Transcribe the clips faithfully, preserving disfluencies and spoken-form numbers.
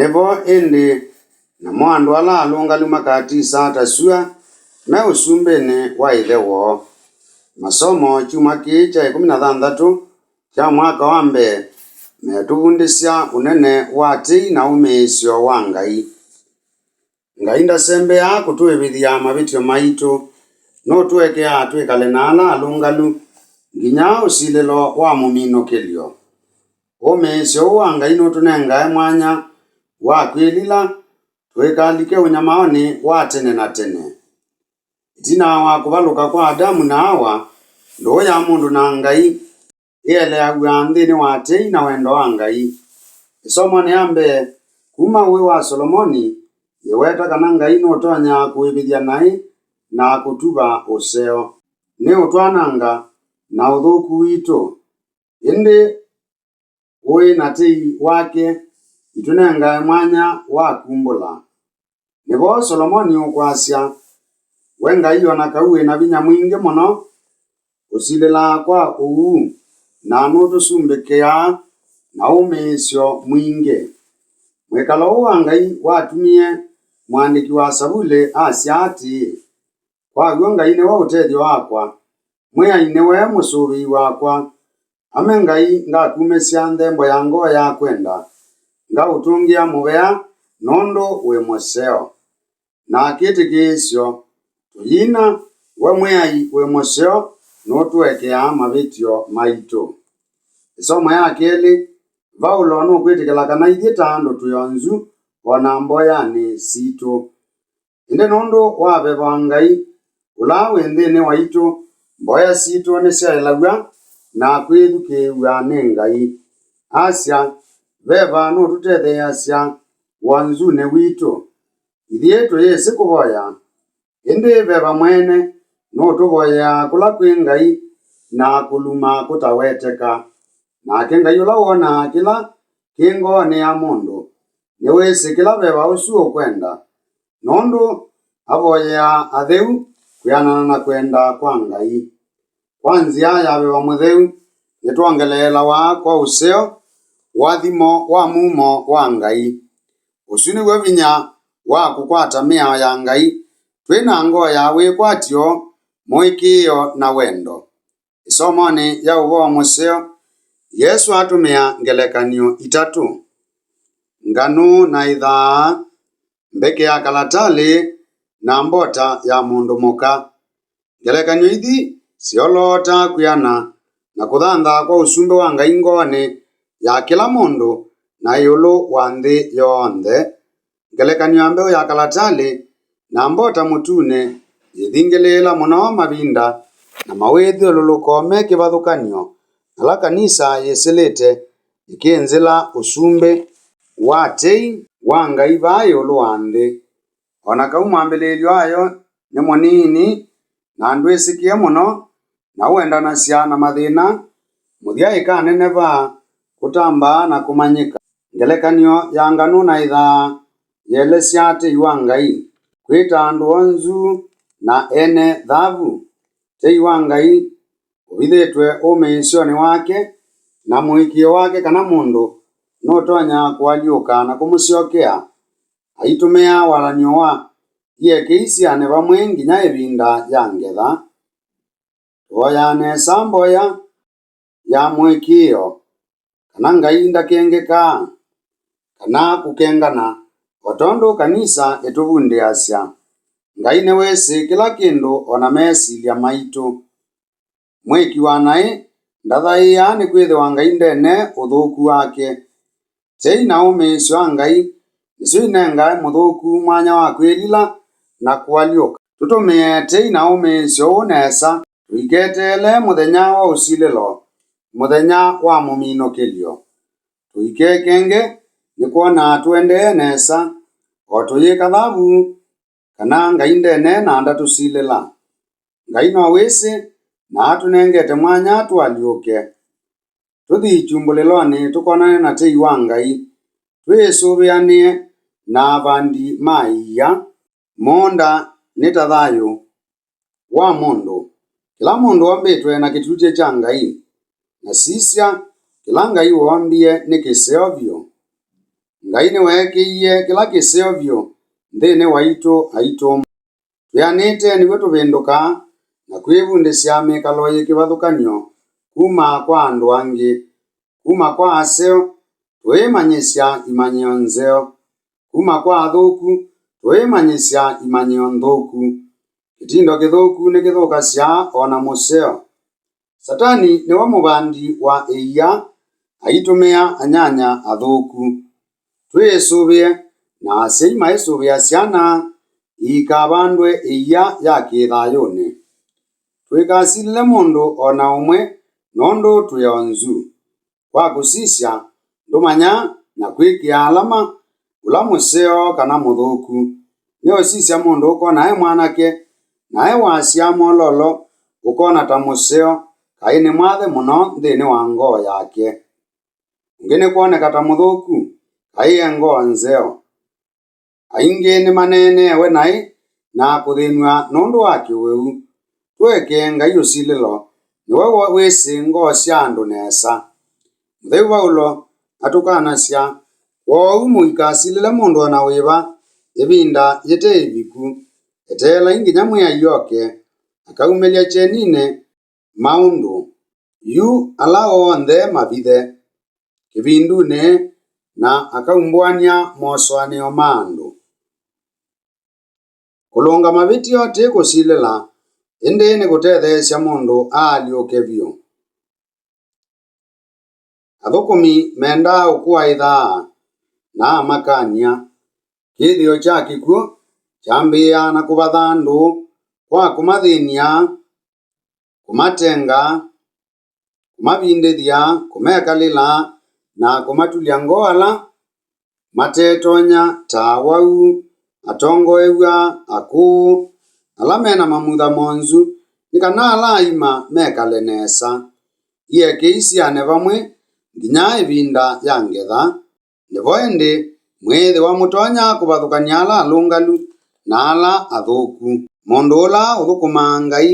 Nĩvo ĩndĩ namo andũ ala alũngalu makatisa ta syũa me ũsumbĩnĩ wa Ĩthe woo. Masomo kyumwa kĩĩ kya ĩkũmi na thanthatũ kya mwaka wa mbee metũvundĩsya ũnene wa tei na ũmĩĩsyo wa Ngai. Ngai ndasembeaa kũtũĩvĩthya mavĩtyo maitũ, nũtũekeaa twĩkale na ala alũngalu nginya ũsilĩlo wa mũminũkĩlyo. Ũmĩĩsyo ũũ wa Ngai nũtũnengae mwanya wa kwĩlila tũikalike ũnyamaonĩ wa tene na tene. Ĩtina wa kũvalũka kwa Adamu na Awa, ndũũ ya mũndũ na Ngai ĩeleaw'a nthĩnĩ wa tei na wendo wa Ngai. Ĩsomonĩ ya mbee kuma ũĩ wa Solomoni yĩweta kana Ngai nũtonya kũĩvĩthya naĩ na kũtuva ũseo. Nĩ ũtwananga na ũthũku witũ, ĩndĩ ũĩ na tei wake itũnengae mwanya wa kumbũla. Nĩvo Solomoni ũkwasya, we Ngai, o na kau wĩ na vinya mwingĩ mũno, ũsilĩlaa kwa ũuu, na nũtũsumbĩkĩaa na ũmĩĩsyo mwingĩ. Mwĩkalo ũũ wa Ngai watumie mũandĩki wa Savulĩ asya atĩĩ, kwa w'o Ngai nĩwe ũtethyo wakwa, Mwĩai nĩwe mũsũvĩi wakwa. Ame Ngai ngakumĩsya nthembo ya ngoo ya kwenda, ngaũtũngĩa mũvea nũndũ wĩ mũseo. Na kĩtĩkĩĩsyo tũyina, we Mwĩai wĩ mũseo, nũtũekeaa mavĩtyo maitũ. Ĩsomo ya kelĩ, Vaulo nũkwĩtĩkĩla kana ithyĩ ta andũ twĩ onzu o na mboyanĩ sitũ. Ĩndĩ nũndũ wa veva wa Ngai ũla wĩ nthĩnĩ waitũ, mboya sitũ nĩsyaĩlaw'a na kwĩthukĩĩw'a nĩ Ngai. Asya, veva nũtũtetheeasya wonzunĩ witũ. Ithyĩ tũyĩsĩ kũvoya, ĩndĩ veva mwene nũtũvoyeaa kũla kwĩ Ngai na kũluma kũtaweteka. Nake Ngai ũla wonaa kĩla kĩ ngoonĩ ya mũndũ nĩwĩsĩ kĩla veva ũsu ũkwenda, nũndũ avoyeaa atheu kwĩanana na kwenda kwa Ngai. Kwa nzĩa ya veva mũtheu, nĩtwongeleelawa kwa ũseo, ũathimo wa mumo wa Ngai. Ũsu nĩw'o vinya wa kũkwata mĩao ya Ngai twĩ na ngoo ya wĩkwatyo, mũĩkĩĩo, na wendo. Ĩsomonĩ ya ũvoo mũseo, Yesũ atũmĩa ngelekany'o itatũ: nganũ na ĩthaa, mbeke ya kalatalĩ, na mbota ya mũndũ mũka. Ngelekany'o ithi syolootaa kwĩana na kũthanthaa kwa Ũsumbĩ wa Ngai ngoonĩ ya kĩla mũndũ na ĩũlũ wa nthĩ yonthe. Ngelekany'o ya mbeũ ya kalatalĩ na mbota mũtunĩ yĩthingĩlĩĩla mũno mavinda na mawĩthyũlũlũko me kĩvathũkany'o ala kanisa yĩsĩlĩte ĩkĩnzĩla ũsumbĩ wa tei wa Ngai vaa ĩũlũ wa nthĩ. O na kau mwambĩlĩĩlyo wayo nĩ mũnini na ndwĩsĩkĩe mũno, na ũendanasya na mathĩna, mũthya ĩkaneneva kũtambaa na kũmanyĩka. Ngelekany'o ya nganũ na ĩthaa yĩelesya tei wa Ngai kwĩta andũ onzu na ene thavu. Tei wa Ngai ũvithĩtwe ũmĩĩsyonĩ wake na mũĩkĩĩo wake kana mũndũ nũtonya kũalyũka na kũmũsyokea aitũmĩa walan'yo wa iekei syĩane vamwe nginya ĩvinda ya ngetha. Tũvoyaa nesa mboya ya mũĩkĩĩo, kana Ngai ndakengekaa, kana kũkengana, o tondũ kanisa ĩtũvundĩasya. Ngai nĩwĩsĩ kĩla kĩndũ, o na mesilya maitũ. Mwĩki wa naĩ ndathaĩĩaa nĩkwĩthĩwa Ngai ndene ũthũku wake. Tei na ũmĩĩsyo wa Ngai nĩsyo inengae mũthũku mwanya wa kwĩlila na kũalyũka. Tũtũmĩe tei na ũmĩĩsyo ũũ nesa, tũiketeele mũthenya wa ũsilĩlo, mũthenya wa mũminũkĩlyo. Tũikekenge nĩ kwona tũendee nesa, o tũyĩka thavu kana Ngai ndenee na ndatũsilĩla. Ngai no wĩsĩ na atũnengete mwanya tũalyũke. Tũthi kyumbũlĩlonĩ tũkonane na tei wa Ngai, twĩsũvĩanĩe na avandi ma ia. Mũũnda nĩ ta thayũ wa mũndũ. Kĩla mũndũ ombĩtwe na kĩtutyĩ kya Ngai, na sisya, kĩla Ngai woombie nĩ kĩseo vyũ. Ngai nĩweekĩie kĩla kĩseo vyũ nthĩnĩ waitũ aitũma. Twĩanĩte nĩw'o tũvĩndũkaa na kwĩvundĩsya mĩkalo yĩ kĩvathũkany'o kuma kwa andũ angĩ. Kuma kwa aseo, tũĩmanyĩsya imanyĩo nzeo. Kuma kwa athũku, tũĩmanyĩsya imanyĩo nthũku. Kĩtindo kĩthũku nĩkĩthũkasya o na mũseo. Satani nĩwe mũvandi wa ĩia aitũmĩa anyanya athũku. Twĩĩsũvĩe, na asyai maisũvĩa syana iikavandwe ĩia ya kĩthayũnĩ. Tũikasilĩle mũndũ o na ũmwe nũndũ twĩ onzu. Kwa kũsisya, ndũmanya na kwĩkĩa alama ũla mũseo kana mũthũku. Nĩũsisya mũndũ ũkona e mwanake, na e wasya mwololo ũkona ta mũseo, kaĩ nĩ mwathe mũno nthĩnĩ wa ngoo yake. Ũngĩ nĩkwoneka ta mũthũku, kaĩ e ngoo nzeo. Aingĩ nĩmaneeneewe naĩ na kũthĩnw'a nũndũ wa kĩwĩu. Tũekee Ngai ũsilĩlo, nĩwe wĩsĩ ngoo sya andũ nesa. Mũtheu Vaulo atũkanasya, kwoou mũikasilĩle mũndũ o na wĩva ĩvinda yĩte ĩviku. Eteelai nginya Mwĩai oke, akaumĩlya kyeninĩ maũndũ yu ala onthe mavithe kĩvindunĩ, na akaumbũany'a mosũanĩo ma andũ. Kũlũnga mavĩtyo ti kũsilĩla, ĩndĩ nĩ kũtetheesya mũndũ aalyũke vyũ. Athũkũmi mendaa ũkũaĩthaa na amakany'a. Kĩthĩo kya kĩkw'ũ kyambĩĩaa na kũvatha andũ kwa kũmathĩny'a, kũmatenga, kũmavindĩthya, kũmekalĩla, na kũmatulya ngoo ala matetonya, ta awau, atongoew'a, akũũ, ala me na mamutha monzu, nĩ kana ala aima mekale nesa. Iekei siane vamwe nginya ĩvinda ya ngetha. Nĩvo ĩndĩ mwĩĩthĩwa mũtonya kũvathũkany'a ala alũngalu na ala athũku, mũndũ ũla ũthũkũmaa Ngai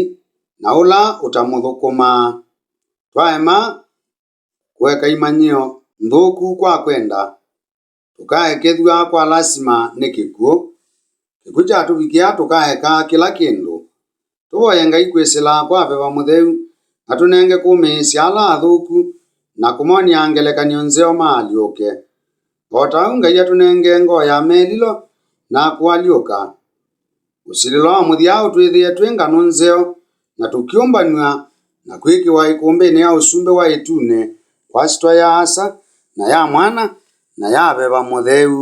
na ũla ũtamũthũkũmaa. Twaema kũeka imanyĩo nthũku kwa kwenda, tũkaekethw'a kwa lasima nĩ kĩkw'ũ. Kĩkw'ũ kyatũvikĩa, tũkaeka kĩla kĩndũ. Tũvoye Ngai kwĩsĩla kwa Veva Mũtheu atũnenge kũmĩĩsya ala athũku na kũmonĩa ngelekany'o nzeo maalyũke. O ta ũu Ngai atũnengee ngoo ya melilo na kũalyũka. Ũsilĩlo wa mũthya ũtwĩthĩe twĩ nganũ nzeo na tũkyũmbanw'a na kwĩkĩwa ĩkũmbĩnĩ ya ũsumbĩ wa ĩtunĩ kwa syĩtwa ya Asa, na ya Mwana, na ya Veva Mũtheu.